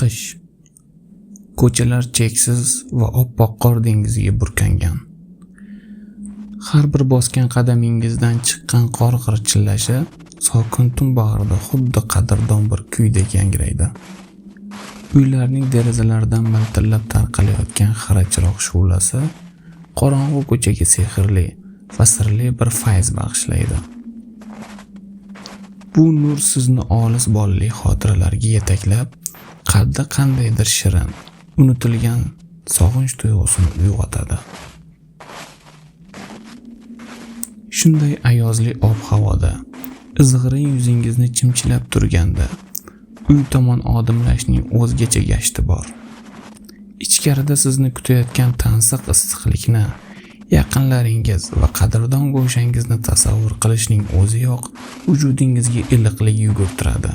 Qish. Ko'chalar cheksiz va oppoq qor dengiziga burkangan. Har bir bosgan qadamingizdan chiqqan qor g'irchillashi sokin tun bag'rida xuddi qadrdon bir kuydek yangraydi. Uylarning derazalaridan miltillab tarqalayotgan xira chiroq shu'lasi qorong'u ko'chaga sehrli va sirli bir fayz bag'ishlaydi. Bu nur sizni olis bolalik xotiralarga yetaklab, qalbda qandaydir shirin, unutilgan sog'inch tuyg'usini uyg'otadi. Shunday ayozli ob-havoda, izg'irin yuzingizni chimchilab turganda, uy tomon odimlashning o'zgacha gashti bor. Ichkarida sizni kutayotgan tansiq issiqlikni, yaqinlaringiz va qadrdon go'shangizni tasavvur qilishning o'ziyoq vujudingizga iliqlik yugurtiradi.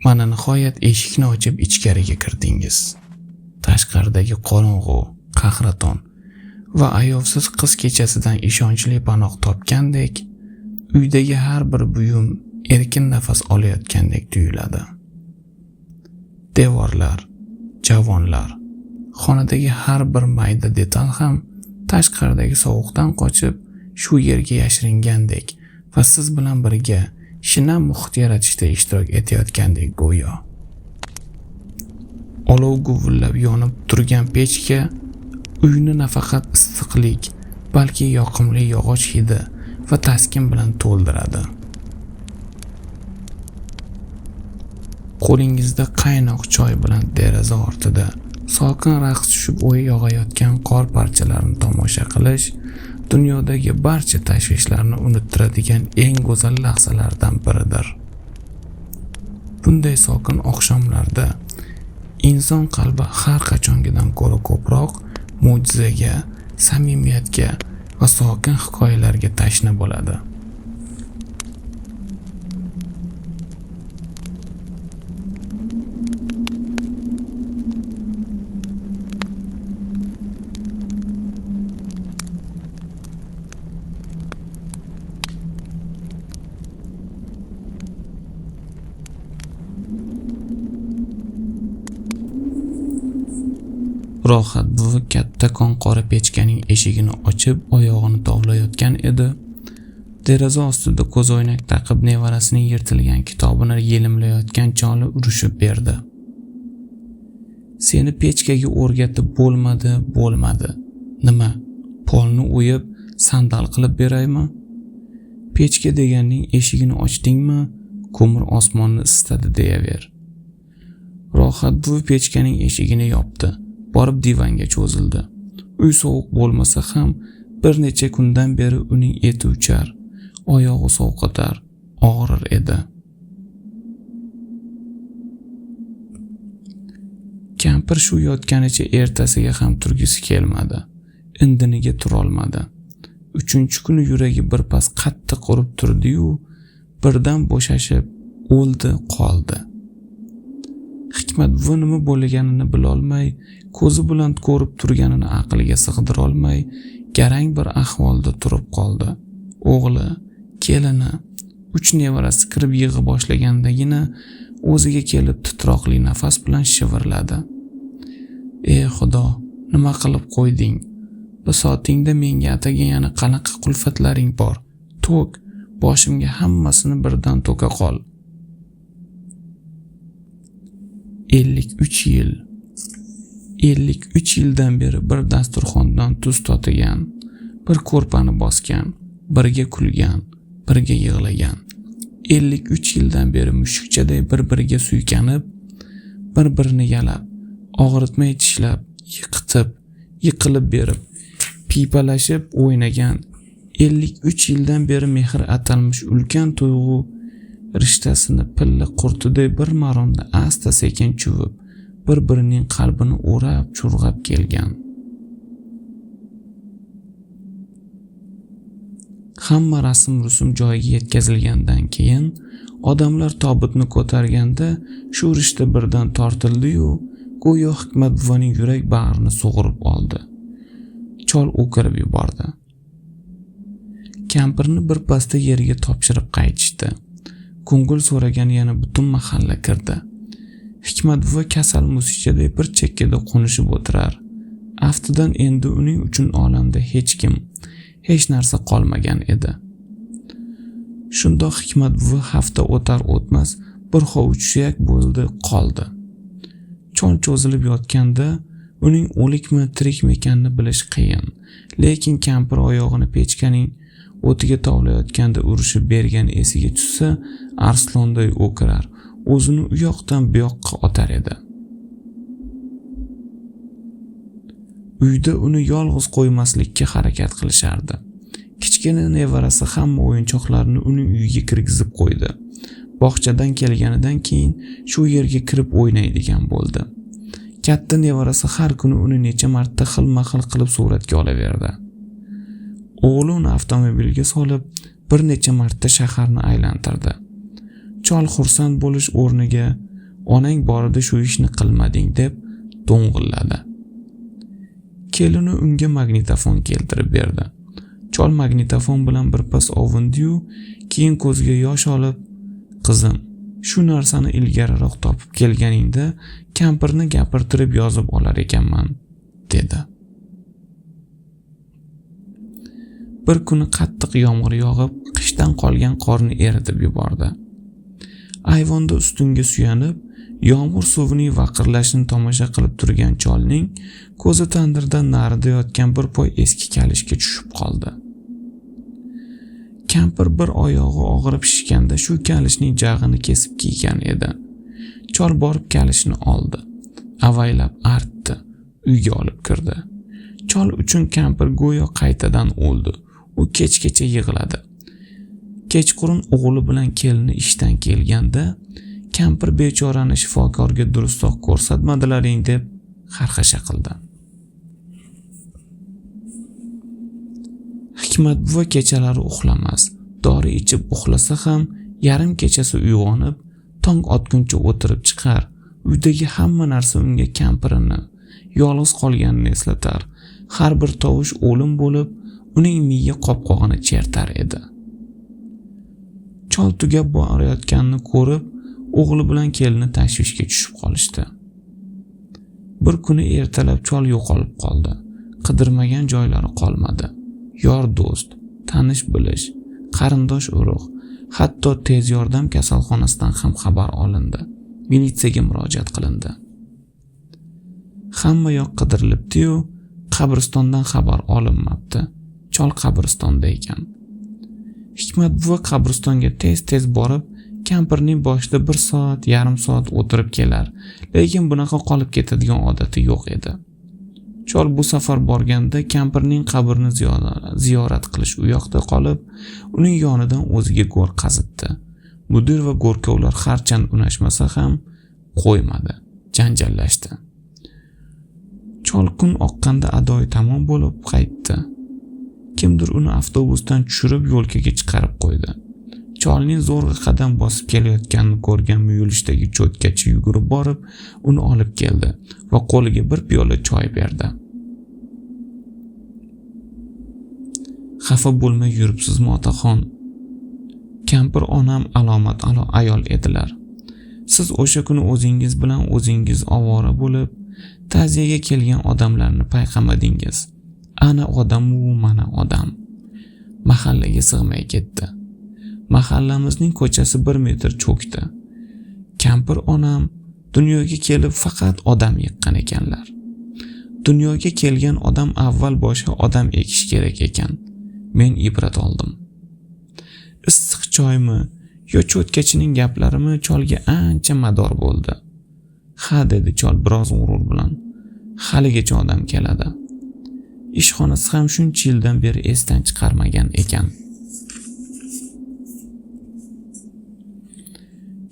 Mana nihoyat eshikni ochib ichkariga kirdingiz. Tashqaridagi qorong'u, qahraton va ayovsiz qiz kechasidan ishonchli panoh topgandek, uydagi har bir buyum erkin nafas olayotgandek tuyuladi. Devorlar, javonlar, xonadagi har bir mayda detal ham tashqaridagi sovuqdan qochib shu yerga yashiringandek va siz bilan birga shinam muhit yaratishda ishtirok etayotgandek go'yo. Olov guvillab yonib turgan pechka uyni nafaqat issiqlik, balki yoqimli yog'och hidi va taskin bilan to'ldiradi. Qo'lingizda qaynoq choy bilan deraza ortida sokin raqs tushib yog'ayotgan qor parchalarini tomosha qilish dunyodagi barcha tashvishlarni unuttiradigan eng go'zal lahzalardan biridir. Bunday sokin oqshomlarda inson qalbi har qachongidan ko'ra ko'proq mo'jizaga, samimiyatga va sokin hikoyalarga tashna bo'ladi. Rohat buvi kattakon qora pechkaning eshigini ochib, oyog'ini tovlayotgan edi. Deraza ostida ko'zoynak taqib nevarasining yirtilgan kitobini yelimlayotgan choli urushib berdi. Seni pechkaga o'rgatib bo'lmadi, bo'lmadi. Nima, polni o'yib sandal qilib beraymi? Pechka deganning eshigini ochdingmi, ko'mir osmonni isitadi deyaver. Rohat buvi pechkaning eshigini yopdi. Borib divanga cho'zildi. Uy sovuq bo'lmasa ham bir necha kundan beri uning eti uchar, oyog'i sovqotar, og'rir edi. Kampir shu yotganicha ertasiga ham turgisi kelmadi. Indiniga turolmadi. 3-kuni yuragi birpas qattiq urib turdi-yu, birdan bo'shashib o'ldi, qoldi. Hikmat buvi nima bo'lganini bilolmay, ko'zi bilan ko'rib turganini aqliga sig'dirolmay, garang bir ahvolda turib qoldi. O'g'li, kelini, 3 nevarasi kirib yig'i boshlagandagina o'ziga kelib titroqli nafas bilan shivirladi. Ey Xudo, nima qilib qo'yding? Bisotingda menga atagan yana qanaqa kulfatlaring bor? To'k, boshimga hammasini birdan to'ka qol. 53 yil. 53 yildan beri bir dasturxondan tuz totigan, bir ko'rpani bosgan, birga kulgan, birga yig'lagan. 53 yildan beri mushukchaday bir-biriga suykanib, bir-birini yalab, og'ritmay tishlab, yiqitib, yiqilib berib, piypalashib o'ynagan. 53 yildan beri mehr atalmish ulkan tuyg'u rishtasini pilla qurtiday bir maromda asta sekin chuvib, bir-birining qalbini o'rab churg'ab kelgan. Hamma rasm-rusum joyiga yetkazilgandan keyin odamlar tobutni ko'targanda shu rishta birdan tortildi-yu, go'yo Hikmat buvaning yurak bag'rini sug'urib oldi. Chol o'kirib yubordi. Kampirni bir pasda yerga topshirib qaytishdi. Ko'ngil so'ragan yana butun mahalla kirdi. Hikmat buva kasal musichaday bir chekkada qo'nishib o'tirar. Aftidan endi uning uchun olamda hech kim, hech narsa qolmagan edi. Shundoq Hikmat buva hafta o'tar o'tmas bir hovuch suyak bo'ldi, qoldi. Chol cho'zilib yotganda uning o'likmi tirikmi ekanini bilish qiyin. Lekin kampir oyog'ini pechkaning o'tiga tovlayotganda urishib bergan esiga tushsa, arslonday o'kirar, o'zini u yoqdan bu yoqqa otar edi. Uyda uni yolg'iz qo'ymaslikka harakat qilishardi. Kichkina nevarasi hamma o'yinchoqlarini uning uyiga kirgizib qo'ydi. Bog'chadan kelganidan keyin shu yerga kirib o'ynaydigan bo'ldi. Katta nevarasi har kuni uni necha marta xilma-xil qilib suratga olaverdi. O'g'li uni avtomobilga solib bir necha marta shaharni aylantirdi. Chol xursand bo'lish o'rniga onang borida shu ishni qilmading deb to'ng'illadi. Kelini unga magnitofon keltirib berdi. Chol magnitofon bilan birpas ovindi-yu, keyin ko'ziga yosh olib, "Qizim, shu narsani ilgariroq topib kelganingda kampirni gapirtirib yozib olar ekanman", dedi. Bir kuni qattiq yomg'ir yog'ib, qishdan qolgan qorni eritib yubordi. Ayvonda ustunga suyanib, yomg'ir suvining vaqirlashini tomosha qilib turgan cholning ko'zi tandirdan narida yotgan bir poy eski kalishga tushib qoldi. Kampir bir oyog'i og'rib shishganda shu kalishning jag'ini kesib kiygan edi. Chol borib kalishni oldi. Avaylab artdi, uyga olib kirdi. Chol uchun kampir go'yo qaytadan o'ldi. U kechgacha yig'ladi. Kechqurun o'g'li bilan kelini ishdan kelganda kampir bechorani shifokorga durustroq ko'rsatmadilaring deb xarxasha qildi. Hikmat buva kechalari uxlamas, dori ichib uxlasa ham yarim kechasi uyg'onib, tong otguncha o'tirib chiqar. Uydagi hamma narsa unga kampirini, yolg'iz qolganini eslatar. Har bir tovush o'lim bo'lib, uning miya qopqog'ini chertar edi. Chol tugab borayotganini ko'rib, o'g'li bilan kelini tashvishga tushib qolishdi. Bir kuni ertalab chol yo'qolib qoldi. Qidirmagan joylari qolmadi. Yor do'st, tanish bilish, qarindosh urug', hatto tez yordam kasalxonasidan ham xabar olindi. Militsiyaga murojaat qilindi. Hamma yoq qidirilibdi-yu, qabristondan xabar olinmabdi. Chol qabristonda ekan. Hikmat buva qabristonga tez-tez borib, kampirning boshida 1 soat, yarim soat o'tirib kelar. Lekin bunaqa qolib ketadigan odati yo'q edi. Chol bu safar borganda kampirning qabrini ziyorat qilish u yoqda qolib, uning yonidan o'ziga go'r qazitdi. Mudir va go'rkovlar harchand unashmasa ham qo'ymadi, janjallashdi. Chol kun oqqanda adoyi tamom bo'lib qaytdi. Kimdir uni avtobusdan tushirib yo'lkaga chiqarib qo'ydi. Cholning zo'rg'a qadam bosib kelayotganini ko'rgan muyulishdagi cho'tkachi yugurib borib, uni olib keldi va qo'liga bir piyola choy berdi. Xafa bo'lmay yuribsizmi, otaxon? Kampir onam alomat ayol edilar. Siz o'sha kuni o'zingiz bilan o'zingiz ovora bo'lib, ta'ziyaga kelgan odamlarni payqamadingiz. Ana odam u, mana odam. Mahallaga sig'may ketdi. Mahallamizning ko'chasi 1 metr cho'kdi. Kampir onam dunyoga kelib faqat odam yiqqan ekanlar. Dunyoga kelgan odam avval boshqa odam ekish kerak ekan. Men ibrat oldim. Issiq choymi yo cho'tkachining gaplarimi cholga ancha mador bo'ldi. Ha, dedi chol biroz g'urur bilan. Haligacha odam keladi. Ishxonasi ham shuncha yildan beri esdan chiqarmagan ekan.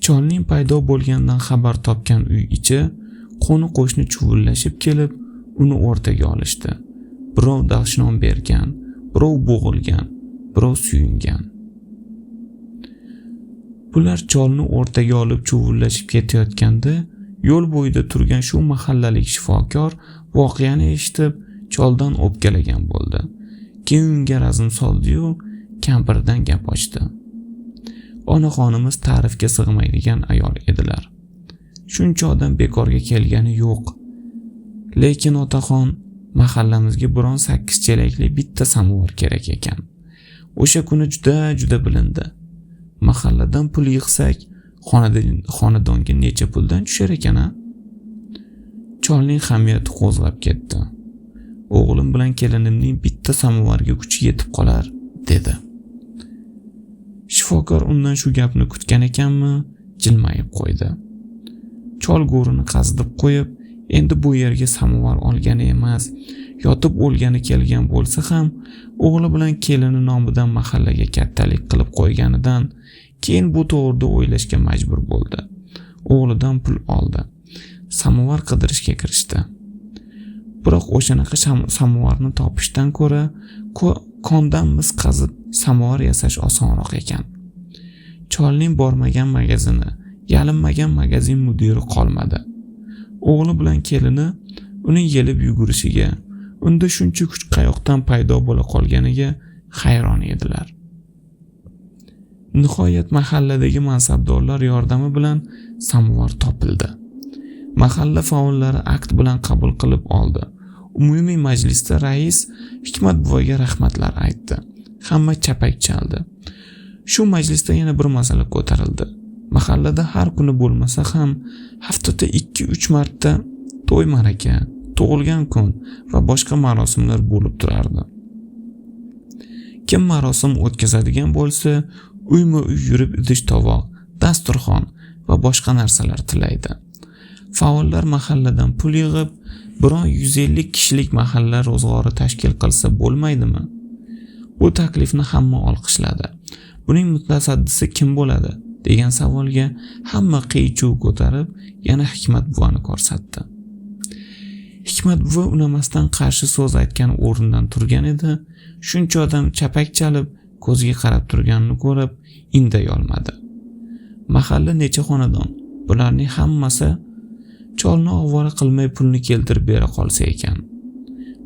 Cholning paydo bo'lganidan xabar topgan uy ichi qo'ni-qo'shni chuvillashib kelib, uni o'rtaga olishdi. Birov dashnom bergan, birov bo'g'ilgan, birov suyungan. Bular cholni o'rtaga olib chuvillashib ketayotganda yo'l bo'yida turgan shu mahallalik shifokor voqeani eshitib, choldan o'pkalagan bo'ldi. Keyin unga razm soldi-yu, kampirdan gap ochdi. Onaxonimiz ta'rifga sig'maydigan ayol edilar. Shuncha odam bekorga kelgani yo'q. Lekin otaxon, mahallamizga biron 8 chelakli bitta samovar kerak ekan. O'sha kuni juda bilindi. Mahalladan pul yig'sak, xonadonga necha puldan tushar ekan-a? Cholning hamiyati qo'zg'ab ketdi. O'g'lim bilan kelinimning bitta samovarga kuchi yetib qolar, dedi. Shifokor undan shu gapni kutgan ekanmi, jilmayib qo'ydi. Chol go'rini qazidib qo'yib, endi bu yerga samovar olgani emas, yotib o'lgani kelgan bo'lsa ham, o'g'li bilan kelini nomidan mahallaga kattalik qilib qo'yganidan keyin bu to'g'rida o'ylashga majbur bo'ldi. O'g'lidan pul oldi. Samovar qidirishga kirishdi. Biroq o'shanaqa samovarni topishdan ko'ra kondan mis qazib samovar yasash osonroq ekan. Cholning bormagan magazini, yalinmagan magazin mudiri qolmadi. O'g'li bilan kelini uning yelib yugurishiga, unda shuncha kuch qayoqdan paydo bo'la qolganiga hayron edilar. Nihoyat mahalladagi mansabdorlar yordami bilan samovar topildi. Mahalla faollari akt bilan qabul qilib oldi. Umumiy majlisda rais Hikmat buvaga rahmatlar aytdi. Hamma chapak chaldi. Shu majlisda yana bir masala ko'tarildi. Mahallada har kuni bo'lmasa ham haftada 2-3 marta to'y ma'raka, tug'ilgan kun va boshqa marosimlar bo'lib turardi. Kim marosim o'tkazadigan bo'lsa, uyma-uy yurib idish tovoq, dasturxon va boshqa narsalar tilaydi. Faollar mahalladan pul yig'ib, biron 150 kishilik mahalla ro'zg'ori tashkil qilsa bo'lmaydimi? Bu taklifni hamma olqishladi. Buning mutasaddisi kim bo'ladi degan savolga hamma qiy-chuv ko'tarib, yana Hikmat buvani ko'rsatdi. Hikmat buva unamasdan qarshi so'z aytgan o'rnidan turgan edi. Shuncha odam chapak chalib, ko'ziga qarab turganini ko'rib, inday olmadi. Mahalla necha xonadon? Bularning hammasi cholni ovora qilmay pulni keltirib bera qolsa ekan.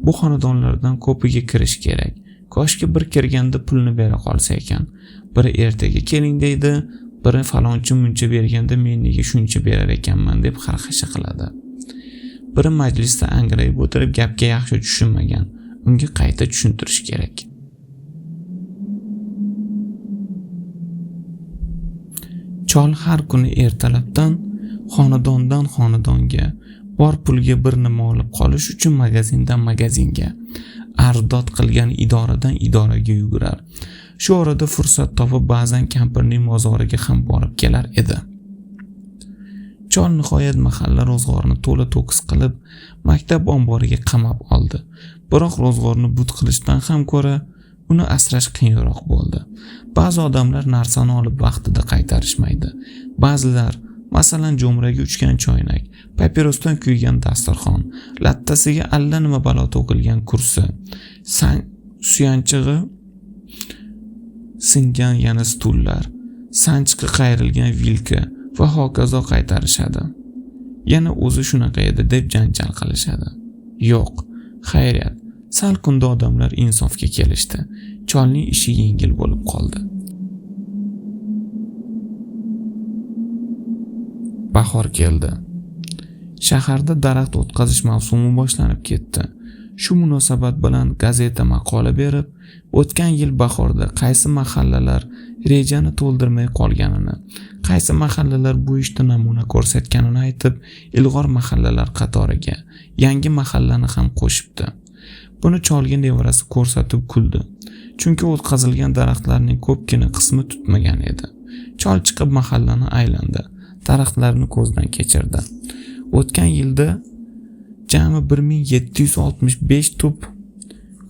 Bu xonadonlardan ko'piga kirish kerak. Koshki bir kirganda pulni bera qolsa ekan. Biri ertaga keling deydi, biri falonchi muncha berganda men nega shuncha berar ekanman deb xarxasha qiladi. Biri majlisda angrayib o'tirib gapga yaxshi tushunmagan, unga qayta tushuntirish kerak. Chol har kuni ertalabdan xonadondan xonadonga, bor pulga bir nima olib qolish uchun magazindan magazinga, ardod qilgan idoradan idoraga yugurar. Shu orada fursat topib ba'zan kampirning mozoriga ham borib kelar edi. Chol nihoyat mahalla ro'zg'orini to'la to'kis qilib, maktab omboriga qamab oldi. Biroq ro'zg'orni but qilishdan ham ko'ra uni asrash qiyinroq bo'ldi. Ba'zi odamlar narsani olib vaqtida qaytarishmaydi. Ba'zilar, masalan, jo'mraga uchgan choynak, papirosdan kuygan dasturxon, lattasiga allanima balo to'kilgan kursi, suyanchig'i singan yana stullar, sanchqi qayrilgan vilka va hokazo qaytarishadi. Yana o'zi shunaqa edi deb janjal qilishadi. Yo'q, xayriyat, sal kunda odamlar insofga kelishdi. Cholning ishi yengil bo'lib qoldi. Bahor keldi. Shaharda daraxt o'tkazish mavsumi boshlanib ketdi. Shu munosabat bilan gazeta maqola berib, o'tgan yil bahorda qaysi mahallalar rejani to'ldirmay qolganini, qaysi mahallalar bu ishda namuna ko'rsatganini aytib, ilg'or mahallalar qatoriga yangi mahallani ham qo'shibdi. Buni cholga nevarasi ko'rsatib kuldi. Chunki o'tkazilgan daraxtlarning ko'pgina qismi tutmagan edi. Chol chiqib mahallani aylandi. Daraxtlarni ko'zdan kechirdi. O'tgan yilda jami 1765 tup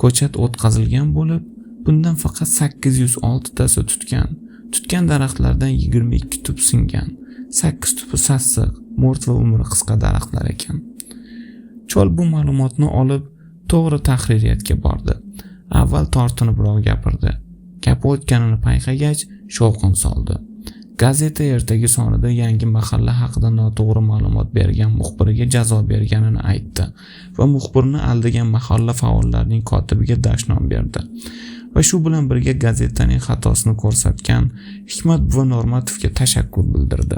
ko'chat o'tkazilgan bo'lib, bundan faqat 806 tasi tutgan. Tutgan daraxtlardan 22 tup singan. 8 tupi sassiq, mo'rt va umri qisqa daraxtlar ekan. Chol bu ma'lumotni olib, to'g'ri tahririyatga bordi. Avval tortinibroq gapirdi. Gap o'tganini payqagach, shovqin soldi. Gazeta ertagi sonida yangi mahalla haqida noto'g'ri ma'lumot bergan muxbirga jazo berganini aytdi va muxbirni aldagan mahalla faollarining kotibiga dashnom berdi. Va shu bilan birga gazetaning xatosini ko'rsatgan Hikmat buva Normatovga tashakkur bildirdi.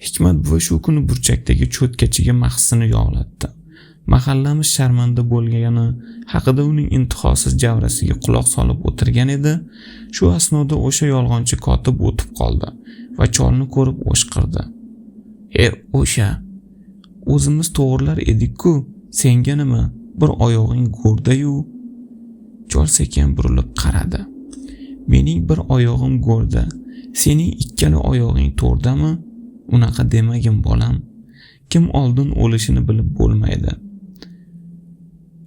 Hikmat buva shu kuni burchakdagi cho'tkachiga mahsini yog'latdi. Mahallamiz sharmanda bo'lgani haqida uning intihosiz javrasiga quloq solib o'tirgan edi. Shu asnoda o'sha yolg'onchi kotib o'tib qoldi va cholni ko'rib o'shqirdi. "E, o'sha o'zimiz to'g'rilar edik-ku, senga nima, bir oyog'ing go'rda-yu." Chol sekin burilib qaradi. "Mening bir oyog'im go'rda, sening ikkala oyog'ing to'rdami? Unaqa demagin bolam. Kim oldin o'lishini bilib bo'lmaydi."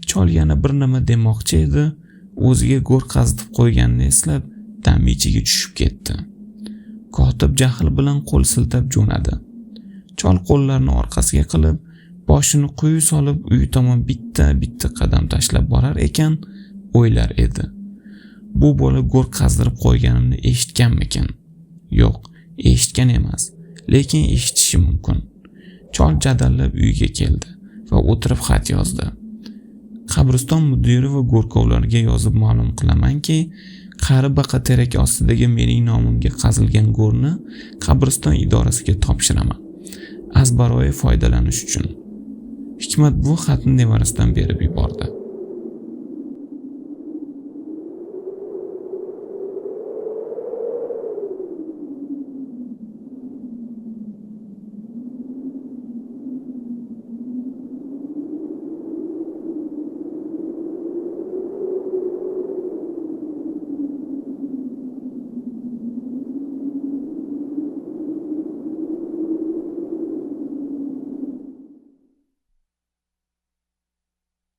Chol yana bir nima demoqchi edi, o'ziga go'r qazitib qo'yganini eslab, dam ichiga tushib ketdi. Kotib jahl bilan qo'l siltab jo'nadi. Chol qo'llarini orqasiga qilib, boshini quyi solib uyi tomon bitta-bitta qadam tashlab borar ekan, o'ylar edi. Bu bola go'r qazdirib qo'yganimni eshitganmikin? Yo'q, eshitgan emas, lekin eshitishi mumkin. Chol jadallab uyga keldi va o'tirib xat yozdi. Qabriston mudiri va go'rkovlarga yozib ma'lum qilamanki, qari baqa terak ostidagi mening nomimga qazilgan go'rni qabriston idorasiga topshiraman. Azbaroyi foydalanish uchun. Hikmat bu xatni nevarasidan berib yubordi.